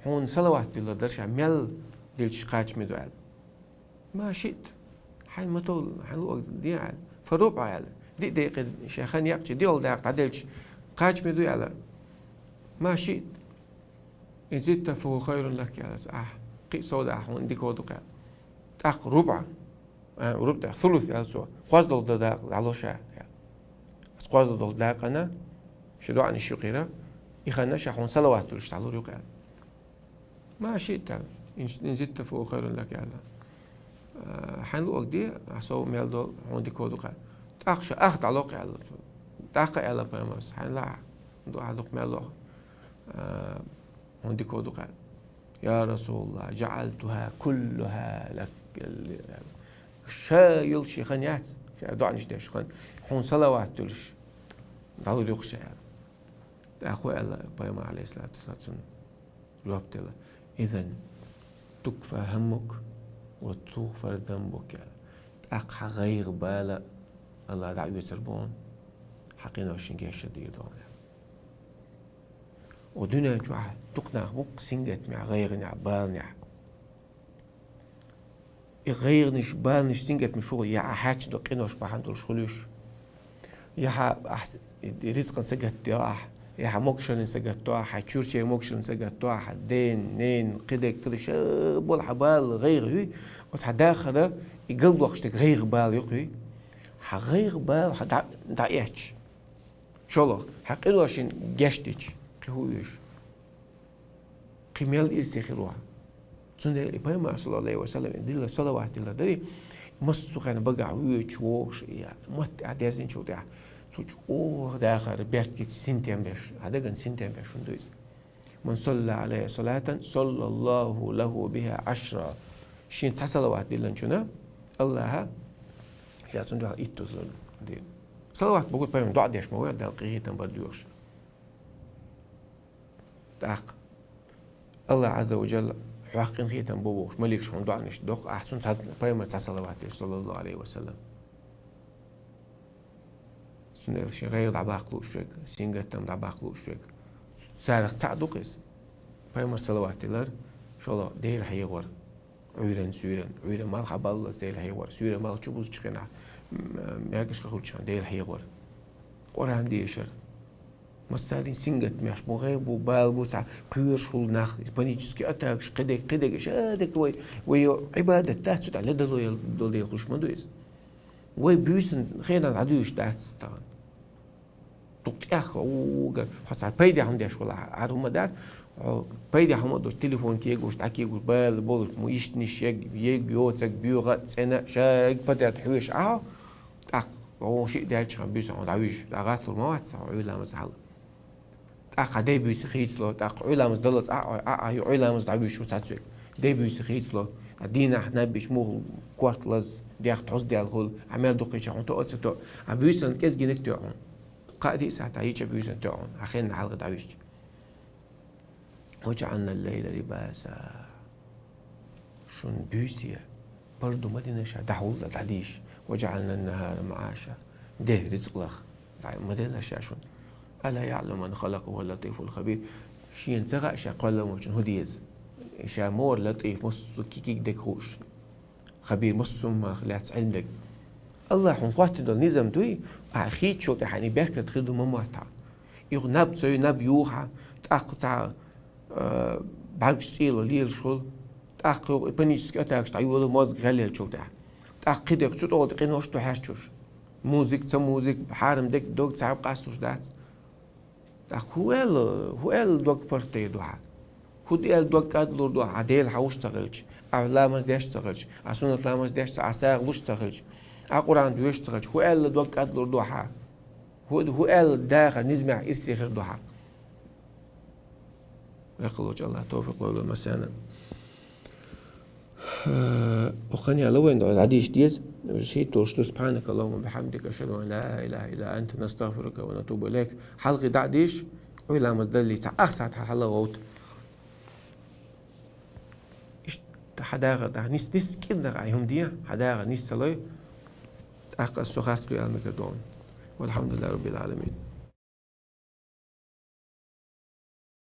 хьуна салават дуьллур дара ша, мел дилча кхачаме ду аьлла. «Ма шиъта». Хьайн ма товла, хьайн луъург де аьлла. «Фа рубъа» аьлла. Диъ декъе шайн хан яккхича, диъалгӀа дакъа дӀаделча, кхачаме ду аьлла. «Ма шиъта». «Ин зидта фа хува хайрун лак», аьлла цо. Ахь кхин а сов дахь, хьуна дика ду-кх аьлла. ТӀаккха «рубъа», а, «рубъа», «сулус» аьлла цо. «КхозлагӀа дакъа дӀало ша», аьлла. Ас кхозлагӀа долу дакъана, ши доӀанаш юкъера, и ханна ша хьуна салават дуьллуш дӀалур ю-кх аьлла. «Ма шиъта», «ин, ин зидта фа хува хайрун лак», аьлла. А, хьайн луъург де, ахь сов мел долу, хьуна дика ду-кх аьлла. ТӀаккха ша ахь дӀало-кх аьлла цо. ТӀаккха аьлла пайхамарс: «Хьайн лаахь, ду ахь дукха мел лоху, а, хьуна дика ду-кх аьлла». «Я Расулаллах, жаӀалтуха куллуха лак». Ша йолуш и хан яц, ша доӀанаш деш хан, хьуна салават дуьллуш дӀалур ю-кх ша аьлла. ТӀаккха аьлла пайхамар, Ӏалайхиссалату вассалам, цунна жоп делла: «Изан тукфа хӀаммук ва тугӀфар занбук», аьлла. ТӀаккха хьан гӀайгӀа, бала АллахӀа дӀаоьцур бу хьуна, хьан къиношна гечдийр ду хьуна аьлла. Ва дуьнен чохь дукха нах бу-кх сингаттамехь, гӀайгӀанехь, баланехь. И гӀайгӀанаш, баланаш, сингаттамаш хӀун ю, я хьаьчна долу къинош бахьана долуш хуьлуш, я хьан ахь с-, ризкъан сагатдо ахь, я хьан могушаллин сагатдо ахь, хьан чуьрчийн могушаллин сагатдо ахь, хьан ден, нен, кхидерг, кхидерг, ша болу хьан бала, гӀайгӀа ю, оцу хьан дахаран и галдоккхуш дерг гӀайгӀа, бала ю-кх и. Хьан гӀайгӀа, бала хьан дӀа-, дӀаэцча, шолгӀа, хьан къиношна гечдича, кхин хӀун оьшу? Кхин мел ирсе хир ву хьан? Цундела и Пайхамар, саллаллаху Ӏалайхи ва саллам, и дилла салават дилла дарий, массо а хенахь багахь воьдуш, вогӀуш, и мотт тӀехь дезначул тӀаьхьа, цу чу оха дахар, беркате синтем беш, хьан дагна синтем беш хӀума ду иза. «Ман салла Ӏалаййа салатан, саллаллаху лаху биха Ӏашра». Шена цхьа салават диллинчунна, АллахӀа ша цунна дуьхьал итт дузалла дийр. Салават бохург Пайхамар доӀа деш ма ву, Далла къинхетам, барт доьхуш. ТӀаккха АллахӀ Ӏазза ва Джалла хьох къинхетам бо бохуш, маликаш хьуна доӀанаш доккху, ахь цунна цхьа, Пайхамарна цхьа салават деш, саллаллаху Ӏалайхи ва саллам. Цундела шен гӀайгӀа дӀабаккха лууш верг, сингаттам дӀабаккха лууш верг, царах цхьаъ ду-кх иза. Пайхамарна салават дилар, шолгӀа, Дела хьехор. Ӏуьйранна, суьйранна, Ӏуьйранна малх хьабаллалц Дела хьехор, суьйранна малх чубузучу хенахь, м-, мегаш хилчахьана Дела хьехор. Къуръан дешар. Массарийн сингаттамаш бу, гӀайгӀа бу, бала бу, цхьа кхоьруш хуьлу нах, панический атакаш, кхидерг, кхидерг, ша дерг вай, вай Ӏибадат дац, цу тӀехь ледарло долу дела хуьлуш ма ду иза. Вай буьйсанна хенахь дӀадуьйш дац тахана. Дукха тӀех, угар, хьо цхьа пайде хӀума деш валахь, хӀара хӀума дац, хьо пайде хӀума а долуш, телефон кегош, дӀакегош, бала болуш, мо иштанаш, яг, яг, йоцург, боьха, цӀена, шайга подряд хьоьжуш Ӏа хьо, тӀаккха хьо шиъ даьлча хьан буьйса хьо дӀавуьжу, дӀагӀатталур ма вац хьо Ӏуьйра ламаза хьала. ТӀаккха хьан ден буьйса хийцало, тӀаккха Ӏуьйра ламаз даллалц Ӏа, Ӏа, Ӏа, Ӏа, Ӏуьйра ламаз дӀавуьжуш ву цхьаьна цуьнга. Ден буьйса хийцало, а дийнахь наб беш муха корта лаза, дехьа тхьуза даьлла хуьлу, а мел дукха хилча хьуна тоъал ца тоъал, а буьйсанна кӀезигниг тоьа хьуна. Кхаа-диъ сахьтехь йича буьйсанна тоьа хьуна, хьан хенна хьалха дӀавуьжча. «Ва жаӀална ллайла либаса». Шун буьйса паргӀат ма дина ша, дӀахьулла дӀадийша. «Ва жаӀална ннахара маӀаша». Де рицкъ лаха дӀа ма дина ша шун. «Ала яӀламу ман халакъа ва хӀуа ллатӀифул хабир». Шена ца хаьа ша кхоьллина волчун хӀун деза. Ша ма вара ЛатӀиф, массо а кегий дерг хууш. Хабир, массо а хӀуманах лаьцна Ӏилма дерг. АллахӀа хьуна хоттина долу низам дуй, ахь хийцачул тӀаьхьа и беркат хир ду ма мотта. Юха наб ца ю, наб юха, тӀаккха цхьа, а, бӀаьргаш цӀийло лелаш хуьлу, тӀаккха юха и панический атакаш дӀайолу мозга гӀелъеллачул тӀаьхьа. ТӀаккха кхидерг цу тӀехула къинош ду хьаьрчуш. Музыка, ца музыка, хьарам дерг, дог цхьаъ къасталуш дац. ТӀаккха хӀун аьлла, хӀун аьлла дог паргӀат дер ду хьан? ХӀун аьлла дог кӀадлур ду хьан, Дела хьан вуш ца хилча, ахь ламаз деш ца хилча, ахь суннат ламаз деш ца, ахь сагӀа луш ца хилча, ахь Къуръан доьшуш ца хилча, хӀун аьлла дог кӀадлур ду хьан? ХӀун, хӀун аьлла дахар низамехь ирсе хир ду хьан? Векхалволчу АллахӀа тавфикъ лойла массарна. Э, укханна яла вайн дӀа дӀадийша деза, уже шийтта долуш ду: «Субхьанака Аллахумма бихьамдика, ашхаду ан ла илаха илла анта, настагъфирука ва натубу илайк». Хьалхе дӀа а дийша, Ӏуьйра ламаз даллалц цхьа ах сахьт хьалха гӀовта. Иштта хьан дахар тӀехь нис, нис кӀирнах ахь хӀума де, хьан дахар нис ца лой, тӀаккха ас со харц ду аьлла мегар ду хьуна. Валхьамдулиллахи Раббил Ӏаламин.